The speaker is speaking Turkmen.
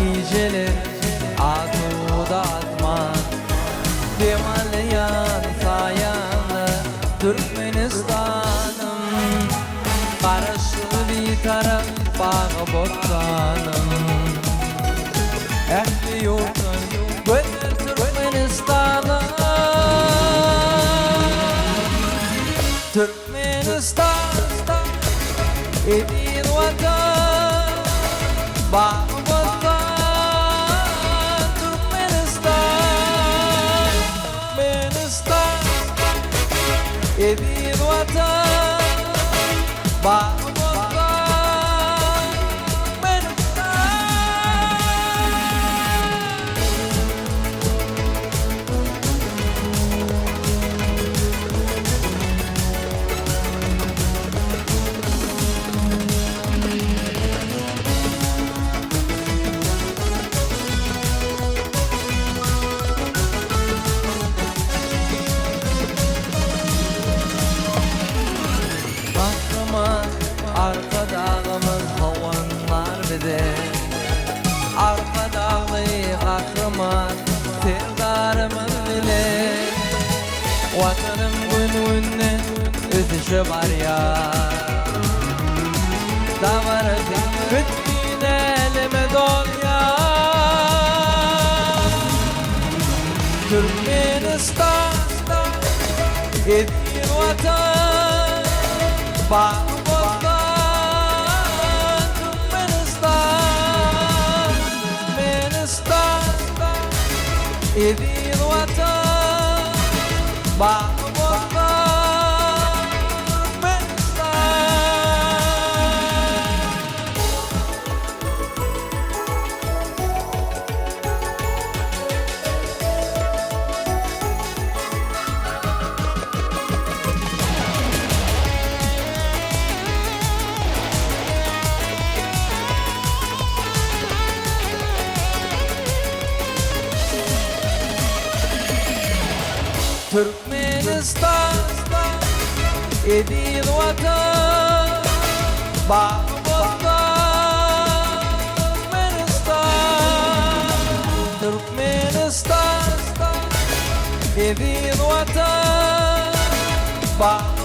Gijeler asuda asman. Dem alýan saýaňda Türkmenistanym. Garaşsyz Bitarap bagy-bossanym. Ähli ýurtdan gözel Türkmenistanym. Türkmenistan, eziz Watan, bagy-bossan Türkmenistan, Türkmenistan, eziz Watan, bagy-bossan Türkmenistan. Gahryman Arkadagymyz howandar bize, Arkadagly Gahryman Serdarymyz bile. Watanym gün-günden ösüşe barýar. Dabarasy bütin äleme dolýar. Türkmenistan, eziz Watan, bagy-bossan Türkmenistan, Türkmenistan. Eziz Watan, bagy bossan Türkmenistan. Türkmenistan, eziz Watan, bagy-bossan Türkmenistan, Türkmenistan, eziz Watan, bagy.